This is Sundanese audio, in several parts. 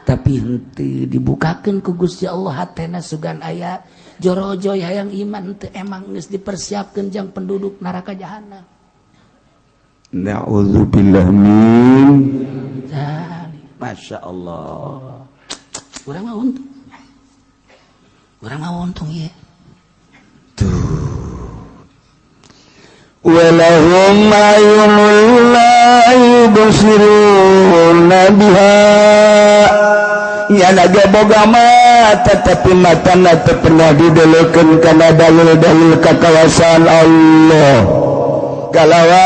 Tapi henteu dibukakeun ku Gusti Allah hatena, sugan aya jorojoy hayang iman teu. Emang geus dipersiapkeun jang penduduk neraka jahanam. Na'udzubillah min Dzalik. Masya Allah. Urang mah untung, urang mah untung ye. Tuh. Walahum a'yunun la yubsiruna biha. Nyana ge boga mata, tapi matana teu pernah didelekeun kana dalil-dalil kakawasaan Allah. Kalawan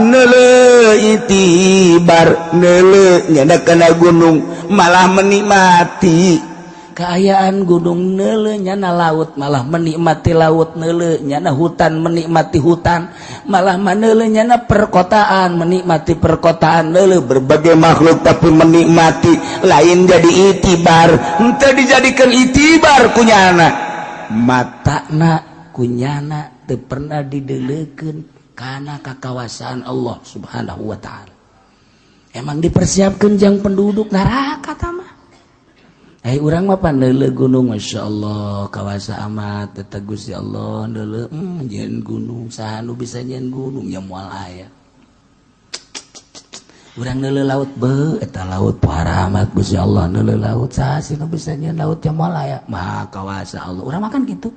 neuleu itibar, neuleu nyana kana gunung malah menikmati keayaan gunung, neuleu nyana laut malah menikmati laut, neuleu nyana hutan menikmati hutan, malah maneuleu nyana perkotaan menikmati perkotaan, neuleu berbagai makhluk tapi menikmati, lain jadi itibar, henteu dijadikan itibar kunyana. Matana kunyana teu pernah dideleukeun kana kakawasaan Allah Subhanahu wa Ta'ala. Emang dipersiapkan jang penduduk neraka tama. Eh, urang mah pan neuleu gunung, Masya Allah, kawasa amat eta Gusti Allah. Neuleu, nyieun gunung, saha nu bisa nyieun gunung? Ya moal aya. Urang neuleu laut, be eta laut pohara amat Gusti Allah. Neuleu laut, saha sih nu bisa nyieun laut? Ya moal aya. Maha kawasa Allah. Urang makan gitu.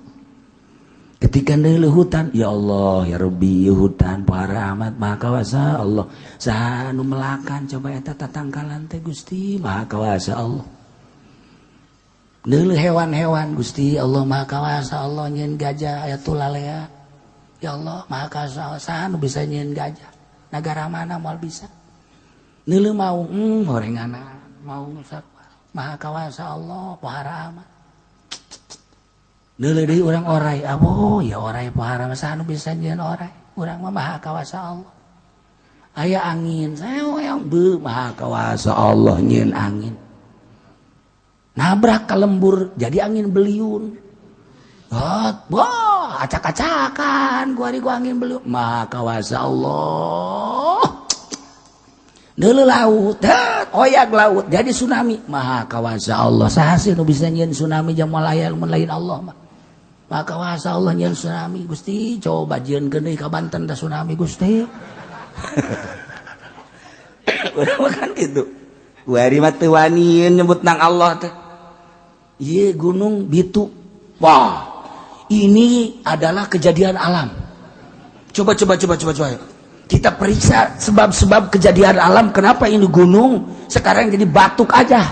Ketika neuleu hutan, ya Allah ya Rabbi, hutan pohara amat, maha kawasa Allah. Saha nu melakan coba eta tatangkalan teh? Gusti, maha kawasa Allah. Neuleu hewan-hewan, Gusti Allah, maha kawasa Allah nyieun gajah aya tulalea. Ya Allah, maha kawasa. Saha nu bisa nyieun gajah? Negara mana? Moal bisa. Neuleu maung, horenganna maung, maha kawasa Allah, pohara amat. Neuleu deui urang orai, abo ya orai, pohara, saha nu bisa nyieun orai? Urang mah maha kawasa Allah. Aya angin saya, be maha kawasa Allah nyieun angin, nabrak ke lembur jadi angin beliung. Oh, wah, acak-acakan gua gua angin beliung, maha kawasa Allah. Neuleu laut, oyak laut jadi tsunami, maha kawasa Allah. Saha sih nu bisa nyieun tsunami? Jang moal aya mun lain Allah mah. Maha kawasa Allah nyieun tsunami. Gusti, coba jieunkeun deui ka Banten da tsunami, Gusti. Urang mah kan gitu. Wari mah teu wani nyebut nang Allah teh. Iya, gunung Bitu. Wah, ini adalah kejadian alam. Coba coba coba coba coba. Kita periksa sebab-sebab kejadian alam, kenapa ini gunung sekarang jadi batuk aja.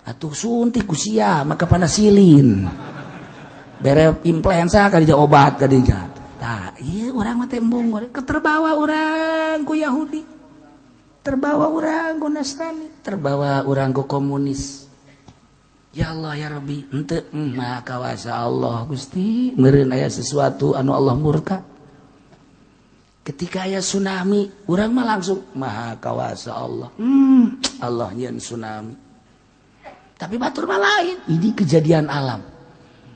Atuh suntik ku sia maka panasilin. Bere influenza kali dia obat kali dia. Tah, iya urang mah tembung keterbawa urang ku Yahudi. Terbawa urang ku Nasrani, terbawa urang ku komunis. Ya Allah ya Rabbi, henteu, maha kawasa Allah. Gusti, meureun aya sesuatu anu Allah murka. Ketika aya tsunami, urang mah langsung maha kawasa Allah. Allah nyieun tsunami. Tapi batur mah lain, ini kejadian alam.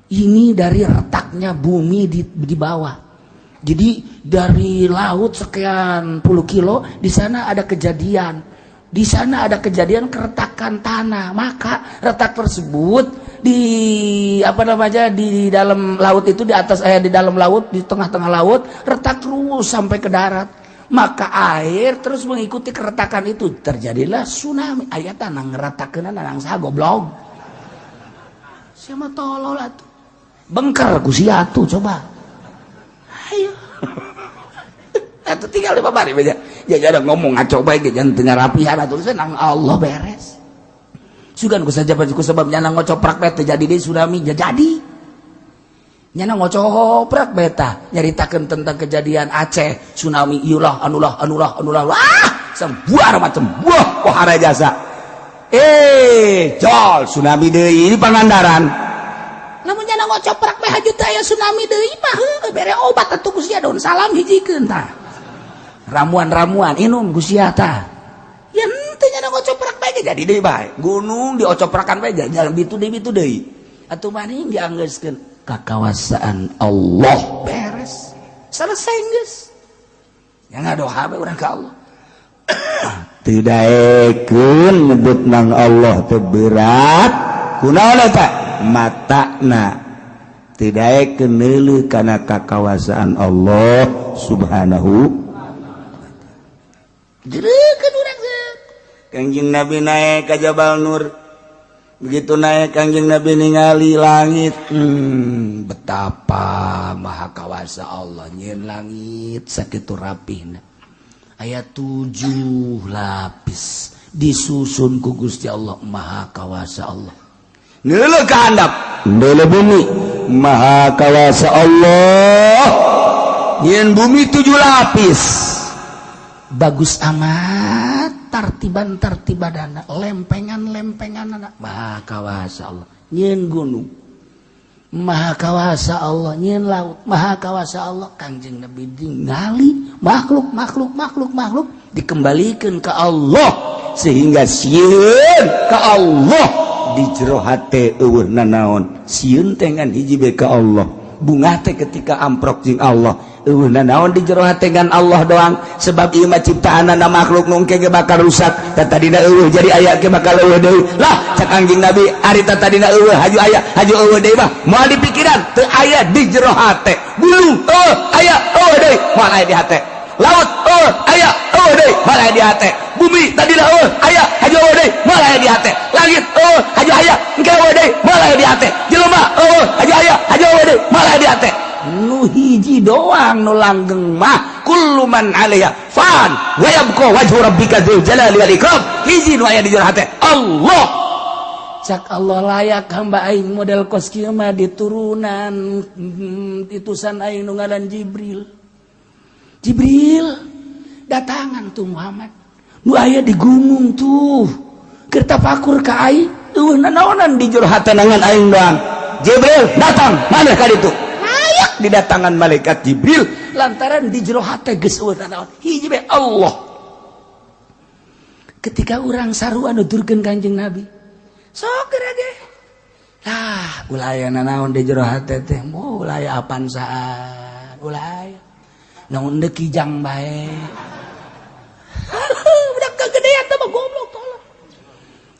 Ini dari retaknya bumi di bawah. Jadi dari laut sekian puluh kilo di sana ada kejadian. Di sana ada kejadian keretakan tanah, maka retak tersebut di apa namanya, di dalam laut itu, di atas, eh, di dalam laut, di tengah-tengah laut retak terus sampai ke darat. Maka air terus mengikuti keretakan itu, terjadilah tsunami. Aya tanah ngeretakeun nang saha, goblok? Siapa tolol atuh? Bengker ku sia atuh coba. Ayo. Atau tinggal di babari aja. Ya ada ngomong ngaco bae ge, jangan teu rapihan atuh nang Allah beres. Sugan ku saja ku sebab nyana ngocoprak bae teu jadi deui tsunami, ya jadi. Nyana ngocoprak bae tah nyaritakeun tentang kejadian Aceh tsunami, ieulah anulah anulah anulah, wah, sebuah macam buah pohara jasa. Eh, jol tsunami deui di Pangandaran. Lamun nyana ngocoprak bae haju teh aya tsunami deui mah heueuh, bere obat atuh ku sia, daun salam hijikeun tah. Ramuan-ramuan inum ku sia tah. Ya henteu, nyana ngocoprak bae ge jadi deui bae. Gunung diocoprakan bae jalan bitu deui, bitu deui. Atuh maning dianggeuskeun kakawasaan Allah, beres. Selesai geus. Ya ngadoa bae urang ka Allah. Teu daekeun nyebut nang Allah teh berat. Kunaon eta? Matana teu daekeun neuleuh kana kakawasaan Allah Subhanahu. Jerekeun urang. Kangjeng Nabi naik ke Jabal Nur. Begitu naik, Kangjeng Nabi ningali langit, betapa maha kawasa Allah nyieun langit sakitu rapihna, aya tujuh lapis disusun ku Gusti Allah. Maha kawasa Allah. Neuleuh ka handap. Neuleuh bumi, maha kawasa Allah. Nyieun bumi tujuh lapis, bagus amat tartiban tartibanana, lempengan lempengan anak. Maha kawasa Allah. Nyieun gunung, maha kawasa Allah. Nyieun laut, maha kawasa Allah. Kangjeng Nabi ningali makhluk makhluk makhluk makhluk dikembalikan ke Allah, sehingga sieun ka Allah. Di jero hate euweuh nanaon, sieun teh ngan hiji bae ka Allah, bungah teh ketika amprok jeung Allah. Euweuh nanaon di jero hate ngan Allah doang, sebab ieu mah ciptaanana makhluk nu engke ge bakal rusak. Tadina euweuh jadi aya, ge bakal euweuh deui lah. Cak Kangjeng Nabi, ari tadina euweuh haju aya, haju euweuh deui mah moal di pikiran, teu aya di jero hate. Gunung euweuh aya, euweuh deui, moal aya di hate. Laut euweuh aya, euweuh deui, moal aya di hate. Bumi tadina euweuh aya, haju euweuh deui, moal aya di hate. Langit euweuh haju aya, engke euweuh deui, moal aya di hate. Jelema euweuh haju aya, haju euweuh deui, moal aya di hate. Nu hiji doang nu langgeng mah kullu man 'alaiha fan wa yabqa wajhu rabbika dzul jalali wal ikram. Hiji nu aya di jero hate, Allah. Cak Allah, layak hamba aing model kos kieu mah diturunan titusan aing nu ngaran Jibril. Jibril, datangan tuh Muhammad nu aya di gunung tuh, keur tafakur ka aing, euweuh nanaonan di jero hate ngan aing doang. Jibril, datang mana ka ditu. Layak didatangan malaikat Jibril lantaran di jero hate geus euweuh nanaon, hiji bae, Allah. Ketika urang sarua nuturkeun Kanjeng Nabi, sok geura ge lah, ulah aya nanaon di jero hate teh, moal ulah aya apansaan, ulah aya naon deui, kijang bae. Budak kegedean teh mah goblok, tolong.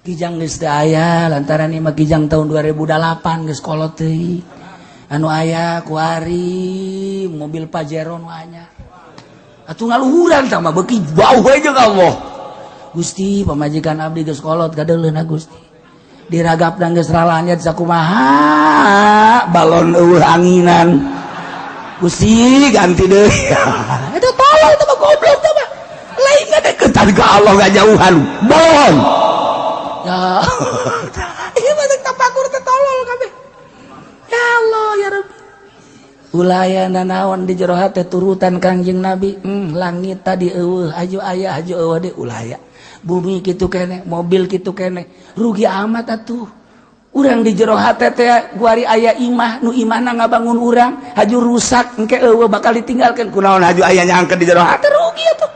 Kijang geus teu aya lantaran ieu mah kijang tahun 2008, geus kolot teuing. Anu aya kuari mobil Pajero nu anyar atuh. Ngaluhuran tah mah beuki bau we jeung Allah. Gusti, pamajikan abdi geus kolot, kadeuleuna Gusti, diragap dan geus ralanyat sakumaha, balon euweuh anginan. Gusti, ganti deui. Itu tolol, itu mah goblok, itu mah lain ngadeukeutan ka Allah, ngajauhan bolon ya. Ieu mah tapakur teh tolol kabeh. Ya Allah, ya Rabbi, ulah aya nanaon di jero hate, turutan Kangjeng Nabi. Langit tadi euweuh aju aya, haju euweuh deui, ulah aya. Bumi kitu kene, mobil kitu kene. Rugi amat atuh urang di jero hate teh. Kuari aya imah, nu imahna ngabangun urang, haju rusak, engke euweuh, bakal ditinggalkeun. Kunaon haju aya nyangkeun di jero hate? Rugi atuh.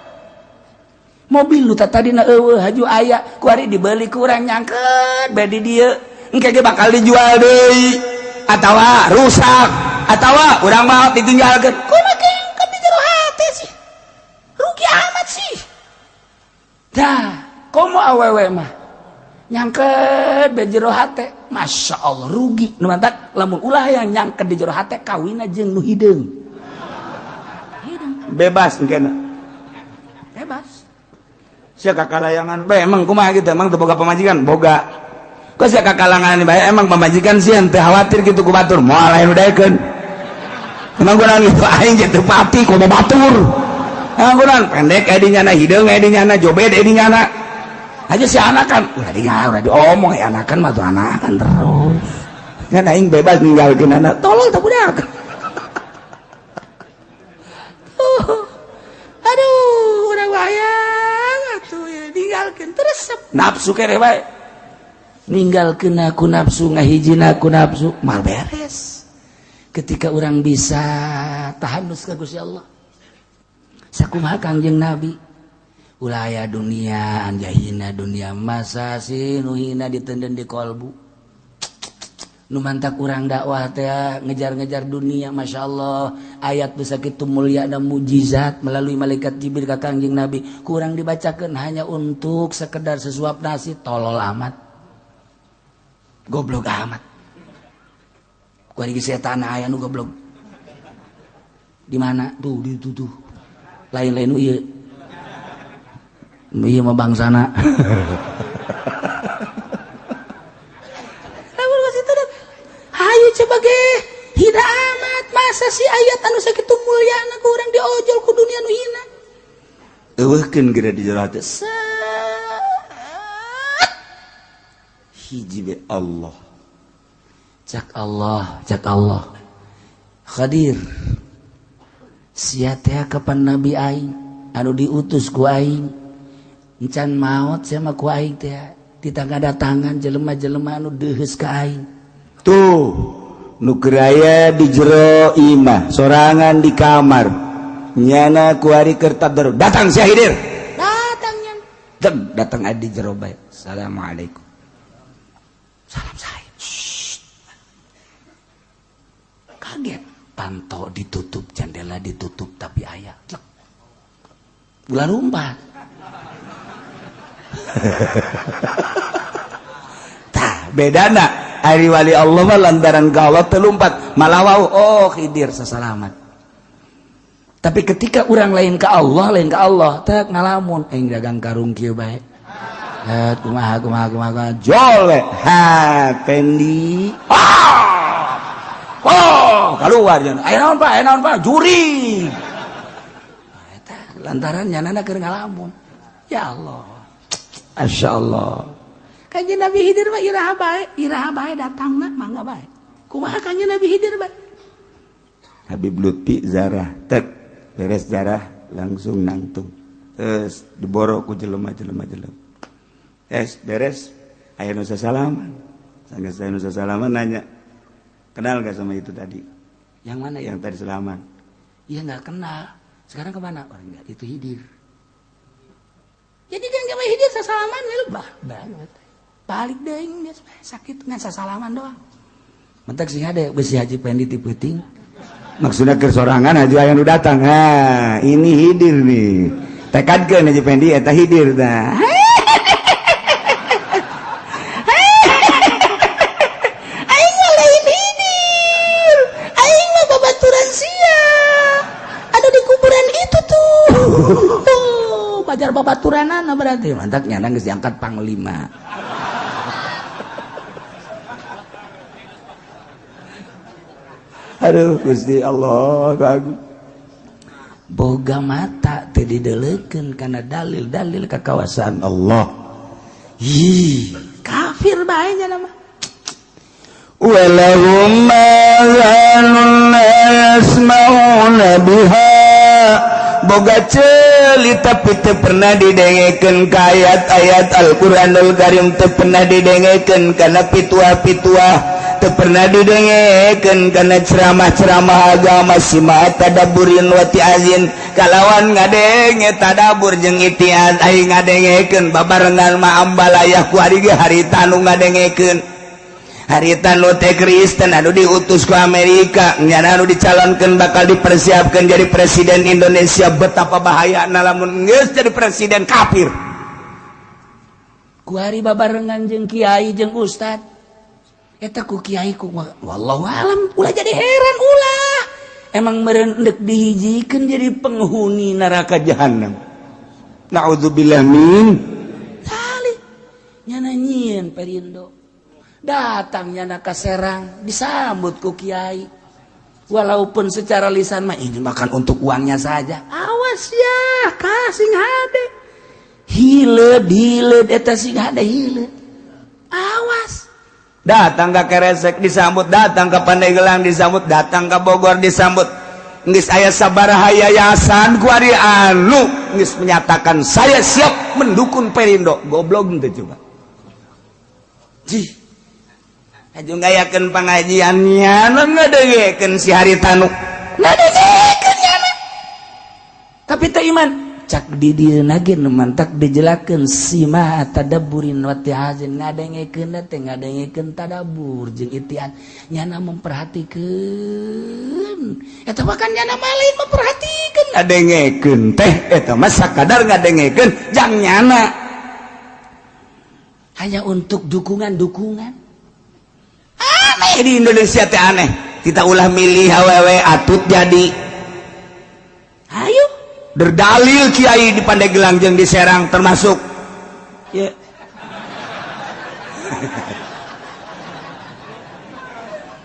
Mobil nu tadina euweuh haju aya, kuari dibeli ku urang, nyangkeun bae di dieu, engke ge bakal dijual deui atawa rusak atawa urang mau ditinggalkeun. Kumaha kengkeun di jero hate sih? Rugi amat sih. Dah komo awewe mah nyangket be jero hate, Masya Allah, rugi. Nu mantak lamun ulah yang nyangket di jero hate, kawina jeung nu hideung. Bebas engkena. Bebas. Sia kakalayangan bae, emang kumaha gitu? Emang teu boga pamajikan? Boga. Kok sia kakalangan bae, emang pamajikan sih teu khawatir gitu ku batur, moal lain udaekeun. Emang kunaon gitu? Aing ge teu pati komo batur. Emang kunaon? Pendek aya di nyana, hideung aya di nyana, jobed aya di nyana aja. Si anakan udah di udah diomong ya, anakan mah tuh anakan terus kan, aing bebas ninggalkeun anak. Tolol teh budak. Aduh, urang wayang atuh ya, ninggalkeun terus nafsu kere bae. Ninggalkeun aku nafsu, ngahijina aku nafsu, mal beres. Ketika orang bisa tahanus ka Gusti Allah, sakumaha Kangjeng Nabi, ulah aya dunia anjahina dunia masa sih nu hina ditenden di kolbu. Nu mantak kurang dakwah teh ngejar-ngejar dunia. Masya Allah, ayat bisa kitu mulia dan mujizat melalui malaikat Jibril ka Kangjeng Nabi kurang dibacakan hanya untuk sekedar sesuap nasi. Tolol amat, goblok amat. Kuari setan aya nu goblok di mana tuh? Di itu tuh, lain-lain nu ieu, nu ieu mah bangsana. Lamun hayu coba ge hina amat, masa si ayat anu sakitu mulyana ku urang diojol ku dunia nu hina. Eueuhkeun geura di jero hati set hiji be Allah. Cak Allah, cak Allah, Khadir, sia teh kapan nabi aing anu diutus ku aing, encan maot sia mah ku aing teh ditangga datangan jelema-jelema anu deuheus ka aing. Tuh nu keur aya di jero imah sorangan di kamar nyana kuari keur tadarus, datang si Hidir. Datang nya. Deg, datang adi jero bae. Assalamualaikum. Salam saya. Shh. Kaget, panto ditutup, jendela ditutup, tapi aya cek ulah lumpat. Tah bedana ari wali Allah mah lantaran ka Allah teu lumpat, malah wau, oh Khidir sasalamat. Tapi ketika orang lain ke Allah, lain ke Allah teh ngalamun aing dagang karung kieu bae. Eh, kumaha kumaha kumaha jole ha Pendi. Ah! Oh, keluar jangan. Ayo naon, Pak? Ayo naon, Pak? Juri. Nah, eta lantaran nyanana keur ngalamun. Ya Allah. Masya Allah. Kanjeng Nabi Khidir mah iraha bae datangna, mangga bae. Kumaha Kanjeng Nabi Khidir bae? Habib Lutfi zarah tek beres zarah langsung nangtung, terus diboro ku jelema-jelema jelema es beres, aya nu sasalaman. Sanggeus aya nu sasalaman, nanya, kenal gak sama itu tadi? Yang mana? Yang tadi salaman. Iya, nggak kenal. Sekarang kemana? Orang enggak, itu Khidir. Jadi dia nggak mau Khidir sasalaman, bah banget. Balik deh, dia sakit nggak sasalaman doang. Mentak sih ada besi Haji Pendi ti peuting. Maksudnya ke sorangan aja aya nu datang, ha ini Hidir nih, tekadkeun Haji Pendi eta Hidir tah. Aing mah lain Hidir. Aing mah babaturan sia. Ada di kuburan itu tuh. Oh, pajar babaturanana berarti. Mantak nyana geus diangkat panglima. Aduh Gusti Allah agung. Boga mata teu didelekeun kana dalil-dalil kakawasan Allah. Ih, kafir bae nya mah. Walahum azanun la yasma'una biha. Boga ceuli tapi teu pernah didengekeun ka ayat-ayat Al-Qur'anul Karim, teu pernah didengekeun kana pitua-pitua, teu pernah didengekeun kana ceramah-ceramah agama sima tadabburin wa ti'azin kalawan ngadenge tadabbur jeung itiaz. Aing ngadengekeun babarengan ma ambalayah ku ari ge harita nu ngadengekeun harita nu teh Kristen anu diutus ku Amerika nyana anu dicalonkeun bakal dipersiapkan jadi presiden Indonesia. Betapa bahaya lamun geus jadi presiden kafir. Ku ari babarengan jeung kiai jeung ustad eta ku kiai ku wallahu alam ulah jadi heran, ulah emang meureun endek dihijikeun jadi penghuni neraka jahanam. Naudzubillah min tali. Nyana nyieun Perindo datang nyana ka Serang, disambut ku kiai, walaupun secara lisan mah ini makan untuk uangnya saja. Awas ya kasing hade hileud hileud eta sing hade hileud, awas. Datang ke Keresek disambut, datang ke Pandeglang disambut, datang ke Bogor disambut. Geus aya sabaraha yayasan ku ari anu geus menyatakan saya siap mendukung Perindo. Goblok teh coba. Jih. Aju ngayakeun pangajiannya, nu ngadengekeun si Haritanu. Ngadengekeun nyana. Tapi teh iman. Cak di dieu ge nu mantak dijelakeun sima tadabburin wa ti'azin, ngadengekeun teh ngadengekeun tadabbur jeung itian, nyana memperhatikeun. Eta mah kan nyana mah lain memperhatikeun, ngadengekeun teh eta mah sakadar ngadengekeun jang nyana hanya untuk dukungan-dukungan. Aneh di Indonesia teh, aneh. Kita ulah milih awewe atut jadi. Ayo. Berdalil kiai di Pandeglang jeung di Serang termasuk ya.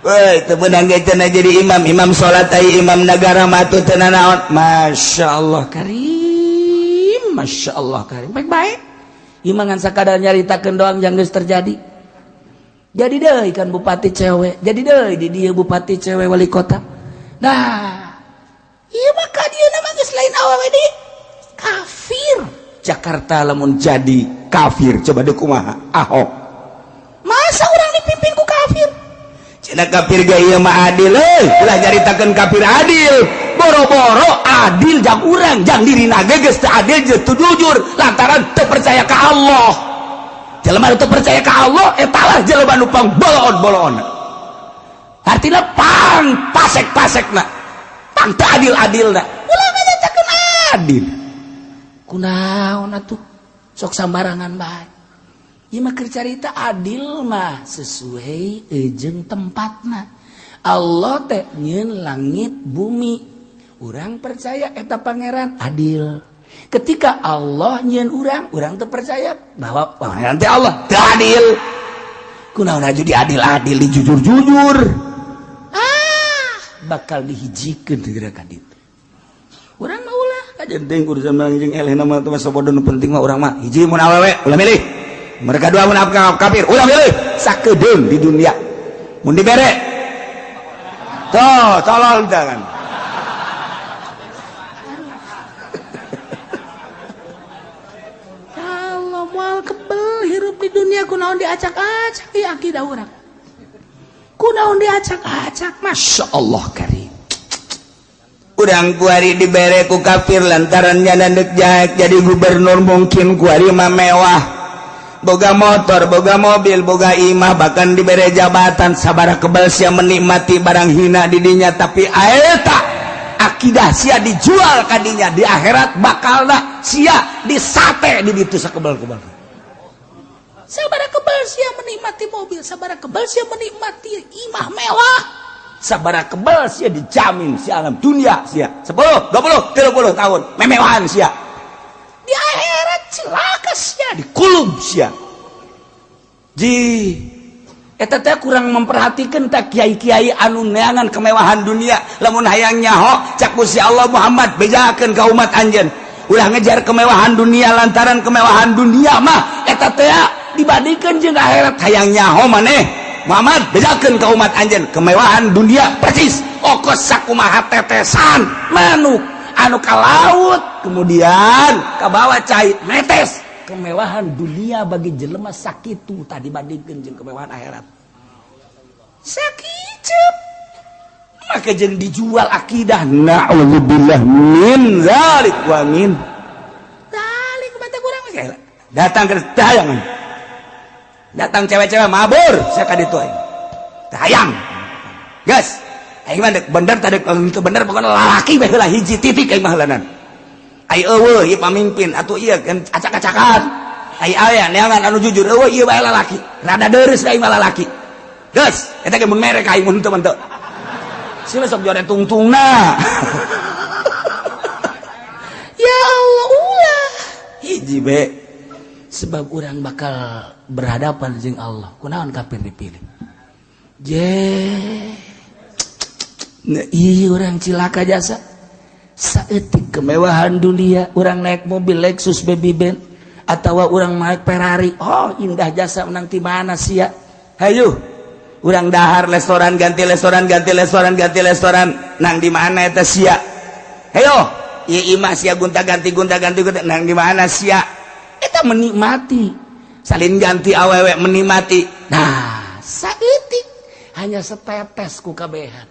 Woi, teu meunang ge cenah jadi imam, imam salat ai imam negara mah teu nanaon. Masya Allah Karim, Masya Allah Karim. Baik-baik. Ieu mah ngan sakadar nyaritakeun doang yang geus terjadi. Jadi deui kan bupati cewek, jadi deui di dieu bupati cewek, wali kota. Nah, ieu mah ka dieu mah geus lain awewe deui. Kafir. Jakarta lamun jadi kafir coba deuk kumaha Ahok. Masa orang dipimpin ku kafir? Cenah kafir ge ieu mah adil euy. Ulah nyaritakeun kafir adil. Boro-boro adil jang urang, jang dirina ge geus teu adil jeung teu jujur lantaran teu percaya ka Allah. Jelema teu percaya ka Allah eta lah jelema nu pang boloon-boloon. Artina pang pasek-pasekna. Pang teu adil-adilna. Ulah nganyatakeun adil. Kunaon atuh? Sok sambarangan bae. Ieu mah keur carita adil mah sesuai jeung tempatna. Allah teh nyieun langit bumi. Urang percaya eta pangeran adil. Ketika Allah nyieun urang, urang teu percaya bahwa pangeran teh Allah teu adil. Kunaon aju diadil-adil, dijujur-jujur. Ah, bakal dihijikeun gerakan itu. Urang mah ulah kajen teuing urusan jeung eleh nama teh sabodo, nu penting mah urang mah hiji mun awewe ulah milih. Mereka dua mun kafir ulah milih sakedeung di dunia. Mun dibere tuh tolol jangan. Kalau moal kebel hirup di dunia kunaon diacak-acak ieu akidah urang. Kunaon diacak-acak, Masya Allah Karim. Urang kuari dibere ku kafir lantaran nyana deuk jahat jadi gubernur, mungkin kuari mah mewah, boga motor, boga mobil, boga imah, bahkan dibere jabatan. Sabara kebal sia menikmati barang hina di dinya, tapi aeta akidah sia dijual kadinya di akhirat bakalna sia disate di ditu sakebal-kebal. Sabara kebal sia menikmati mobil, sabara kebal sia menikmati imah mewah, sabara kebal sia dijamin sia alam dunia sia 10, 20, 30 tahun memewahan sia. Di akhirat celaka sia, dikulub sia. Ji eta teh kurang memperhatikan tak kiai-kiai anu neangan kemewahan dunia. Lamun hayang nyaho cak Gusti Allah, Muhammad, bejakeun ka umat anjeun ulah ngejar kemewahan dunia lantaran kemewahan dunia mah eta teh dibandingkeun jeung akhirat. Hayang nyaho maneh Muhammad, bejakeun ka umat anjeun kemewahan dunia persis okos sakumaha tetesan manuk anu ka laut kemudian kabawa cai netes. Kemewahan dunia bagi jelema sakitu tadi bandingkeun jeung kemewahan akhirat sakicep, maka jeung dijual akidah. Na'udzubillah min zalik wa min zalik. Mata kurang mah datang ke tayangan, datang cewek-cewek mabur saya ka ditu aing hayang geus aing mah bener tadi itu bener, pokoknya lalaki bae heula hiji titik aing mah heulanan. Ai eueuh ieu pamimpin atuh ieu kan acak-acakan, ai aya neangan anu jujur eueuh, ieu bae lalaki rada deureuss aing mah lalaki geus. Eta ge mun merek aing, mun teu mah teu sila sok jore tungtungna. Ya Allah, ulah hiji be. Sebab orang bakal berhadapan jeung Allah. Kunaon kafir dipilih je? Iya, orang cilaka jasa saeutik kemewahan dunia. Orang naik mobil Lexus baby band atau orang naik Ferrari, oh indah jasa, menang di mana sia? Hayu urang dahar restoran, ganti restoran, ganti restoran, ganti restoran, nang di mana eta sia? Hayo ieu imah sia gonta ganti, gonta ganti, gonta, nang di mana sia? Eta menikmati salin ganti awewe menikmati. Nah, saeutik hanya setetes ku kabehan.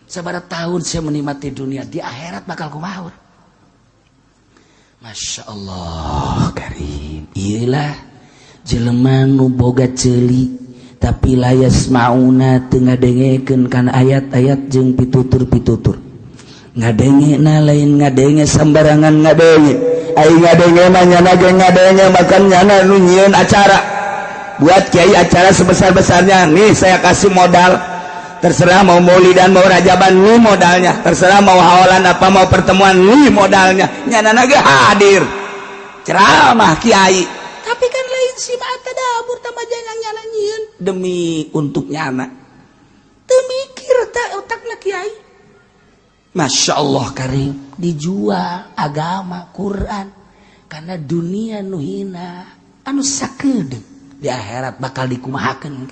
Sabara tahun saya menikmati dunia, di akhirat bakal kumaha? Masya Allah karim, iyalah jelema nu boga ceuli tapi la yasmauna, teu ngadengekeun kana ayat-ayat jeung pitutur-pitutur. Ngadenge na lain ngadenge sembarangan ngadenge. Ai ngadenge mah nyana ge ngadenge, makan nyana nu nyieun acara. Buat kiai acara sebesar-besarnya, nih saya kasih modal, terserah mau maulidan mau rajaban, nih modalnya, terserah mau haolan apa mau pertemuan, nih modalnya, nyana ge hadir ceramah kiai. Tapi kan lain si tadabur tambah jangan nyana nyieun demi untuk nyana, teu mikir tak otakna kiai. Masya Allah karim, dijual agama Quran karena dunia nu hina anu sakedeung, di akhirat bakal dikumahakeun.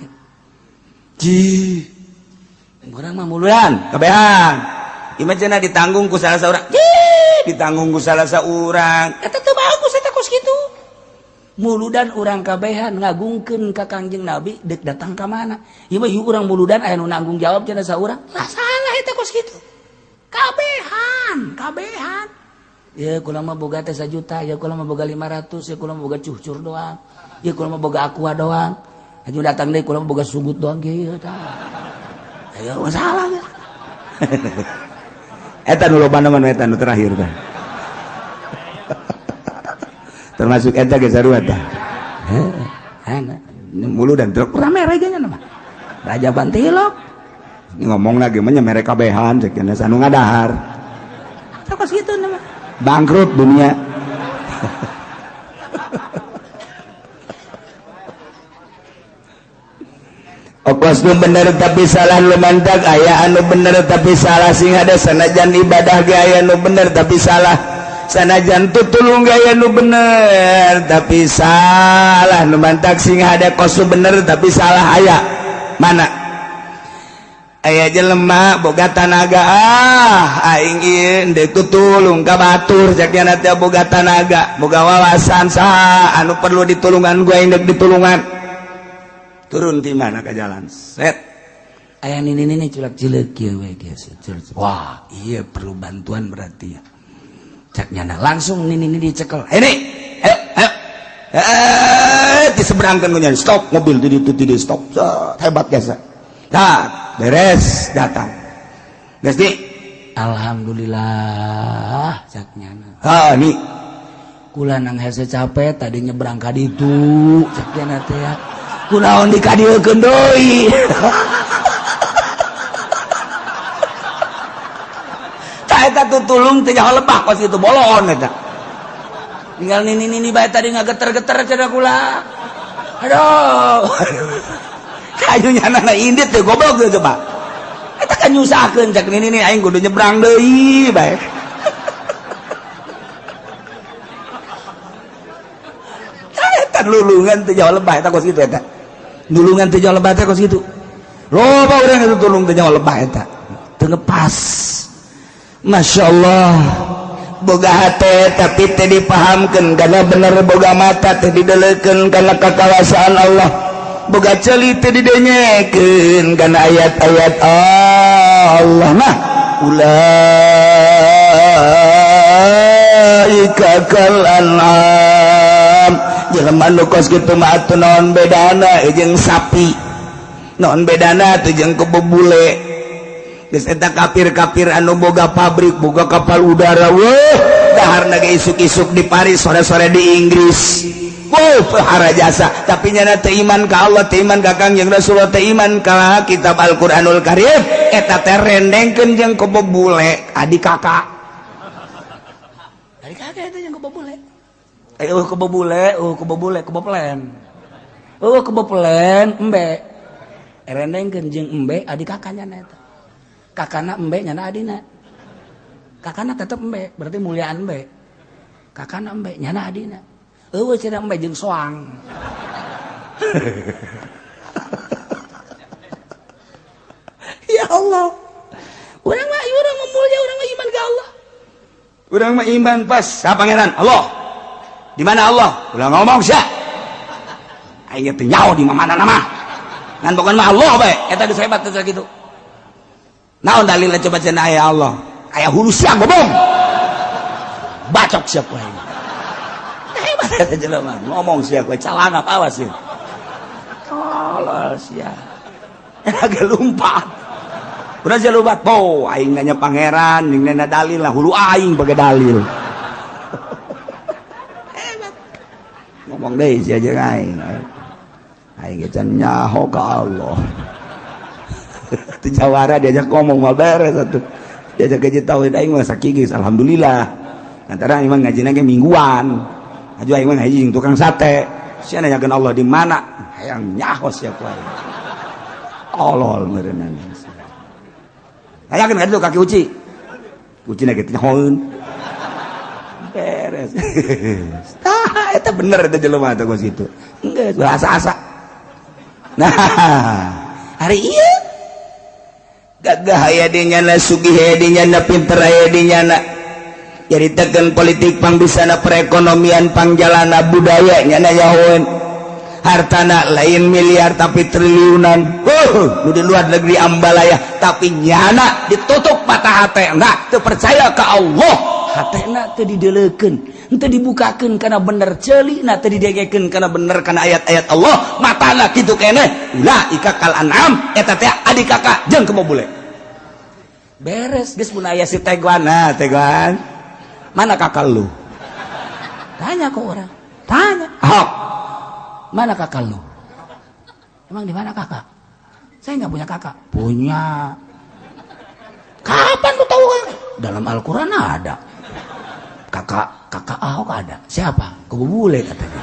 Ji, urang mah muludan kabehan. Ieu cenah ditanggung ku salah saurang. Ditanggung ku salah saurang. Eta teu bagus, eta kos kitu. Muludan urang kabehan ngagungkeun ka Kangjeng Nabi, dek datang ka mana? Ieu mah urang muludan aya nu nanggung jawab cenah saurang. Lah, salah eta kos kitu. Kabehan, kabehan. Ya kula mah boga teh 1 juta, ya kula mah boga 500, ya kula mah boga cucur doang. Ya kula mah boga aqua doang. Aju datang deui, kula mah boga sugut doang kieu tah. Ayo masalah ya. Eta nu loba mah, eta nu terakhir tah. Termasuk eta ge sarua tah. Heh, muludan truk rame reganya mah. Rajaban tilok. Ngomong lagi mah nya mere kabehan cek nya anu ngadahar. Kos kitu mah. Bangkrut dunia. Okos nu bener tapi salah lumantak, aya anu bener tapi salah sing ada. Sanajan ibadah ge aya nu bener tapi salah, sanajan tutulung ge aya nu bener tapi salah, lumantak sing ada kos nu bener tapi salah. Aya mana aya jelema boga tanaga, ah aing ieu deuk tutulung ka batur cek nya teh, boga tanaga boga wawasan, saha anu perlu ditulungan gua aing deuk ditulungan. Turun di mana ke jalan set aya nini nini culak cileuk kieu we kieu. Wah, iya perlu bantuan berarti ya cek nyana. Langsung nini nini dicekel, ini ayo ayo, diseberangkan ku nyana, stop mobil di itu di stop. Set, hebat biasa. Nah, beres datang geus di alhamdulillah cek nyana. Ha ni kula nang hese capek tadi nyebrang ka ditu cek nyana teh ya. Kunaon dikadieukeun deui. Tah eta tutulung teh nyaho lebah kos kitu bolon eta. Tinggal nini nini bae tadi ngageter-geter cenah kula. Aduh. Kayu nyana na indit teh goblok teh coba. Eta kan nyusahkeun cek nini nini aing kudu nyebrang deui bae. Eta lulungan teh nyaho lebah eta kos kitu eta. Nulungan teh nyaho lebah teh kos kitu. Loba urang itu tulung teh nyaho lebah eta. Teu ngepas. Masya Allah, boga hate tapi teu dipahamkeun karena bener, boga mata teu didelekeun karena kakawasaan Allah, boga ceuli teu didenyekeun karena ayat-ayat Allah. Nah, ulaika kal an'am. Jelema nu kos kitu mah atuh naon bedana jeung sapi, naon bedana atuh jeung kebo bule. Geus eta kafir-kafir anu boga pabrik, boga kapal udara, weuh daharna ge isuk-isuk di Paris, sore-sore di Inggris. Wuh, pahara jasa, tapi nyana teu iman ka Allah, teu iman ka Kangjeng Rasulullah, teu iman ka kitab Al-Qur'anul Karim, eta teh rendengkeun jeung kebo bule, adik kakak. Adik kakak eta jeung kebo bule. Kebo bule, kebo bule, kebo pelen. Kebo pelen, embe. Rendengkeun jeung embe adik kakaknya na eta. Kakana embe nyana adina. Kakana tetep embe, berarti muliaan embe. Kakana embe nyana adina. Eueuh cenah embe jeung soang. Ya Allah. Urang mah urang mah mulia, urang mah iman ka Allah. Urang mah iman pas sa pangeran Allah. Di mana Allah? Ulah ngomong sia. Aing teh nyaho di mana nama. Ngan pokona mah Allah bae. Eta geus hebat teh kitu. Naon dalilna coba cenah aya Allah? Aya hulu sia ngomong. Bacok sia poe. Eta jelema ngomong sia kowe calangap, awas ya. Tolol sia. Agak lumpat. Udah sia lumpat. Oh, aing nanya pangeran jeung nanya dalil lah, hulu aing pakai dalil. Hebat. Ngomong deui sia jeung aing. Aing ge can nyaho ka Allah. Teu jawara diajak ngomong mah beres atuh. Diajak gaji tauhid aing mah sakigis, alhamdulillah. Antara aing mah ngajina ge mingguan. Aju aing mah ngaji jeung tukang sate. Sia nanyakeun Allah di mana? Hayang nyaho sia ku aing. Tolol meureunna. Hayakeun ka ditu kaki uci. Ucina ge teh nyahoeun. Beres. Tah, eta bener eta jelema teh kos kitu. Enggeus bahasa asa. Nah, hari ieu gagah aya di nyana, sugih aya di nyana, pinter aya di nyana, nyaritakeun politik pangbisana, perekonomian pangjalana, budaya nyana nyahoeun, hartana lain miliar tapi triliunan, nu di luar negeri ambalaya, tapi nyana ditutup mata hate, enggak teu percaya ka Allah, hatena teu dideulekeun, teu dibukakeun kana bener, ceulina teu didegekeun kana bener, kana ayat-ayat Allah, matana kitu keneh. Ulaika kal an'am, eta teh adik kakak jeung kebo bule. Beres geus mun aya si Teguan. Nah, Teguan, mana kakak lu? Tanya ke orang, tanya Ahok, mana kakak lu? Emang di mana kakak? Saya nggak punya kakak. Punya. Kapan lu tahu kakak? Dalam Al-Quran ada kakak. Kakak Ahok ada. Siapa? Kebo bule katanya.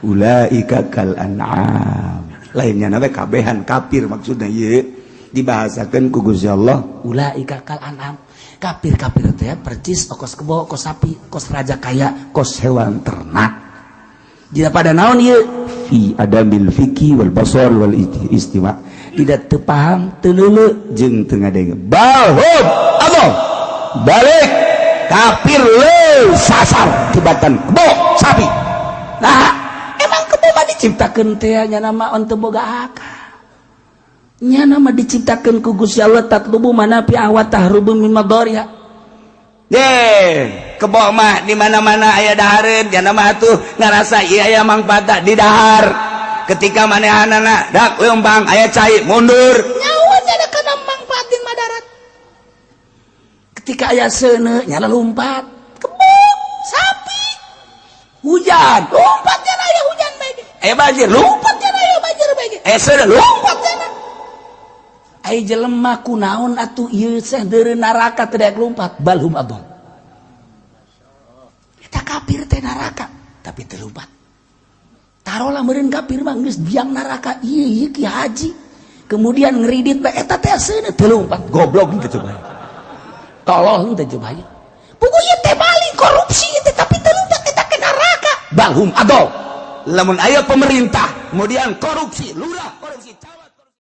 Ulaika kal an'am, lainnya nabe kabehan kafir. Maksudnya ye dibahasakan ku Gusti Allah ulaika kal an'am, kafir-kafir teh percis kos kebo, kos sapi, kos raja kaya, kos hewan ternak. Jika pada naon ieu fi adamil fiqhi wal basar wal istima, tidak teu paham, teu leuleu jeung teu ngadenge. Balhum adall, balik kafir leuwih sasar tibatan kebo, sapi. Nah, emang kebo mah diciptakeun teh nya nama teu boga akal, nya nama diciptakeun ku Gusti Allah tatlubu manafi'a wa tahrubu min madariha. Ye, kebo mah di mana-mana aya dahareun, nya mah atuh ngarasa ieu aya mangfaat di dahar. Ketika manehanana dak leumpang aya cai, mundur. Nyawa nya kana mangfaatin madarat. Ketika aya seuneu nyala lompat. Kebo, sapi. Hujan, lompat nya aya hujan bae. Aya banjir, lompat nya aya banjir bae. Aya seuneu, lompat nya. Ai jelema kunaon atuh ieu teh deureu neraka teu daek lompat? Balhum adall. Eta kafir teh neraka tapi teu lompat. Tarolah meureun kafir mah geus biang neraka ieu ieu ki haji. Kemudian ngeridit bae eta teh seuneu teu lompat. Goblok teu coba. Tolol teu coba. Puguh ieu teh maling, korupsi teh, tapi teu lompat eta ke neraka. Balhum adall. Lamun aya pemerintah kemudian korupsi, lurah korupsi, camat.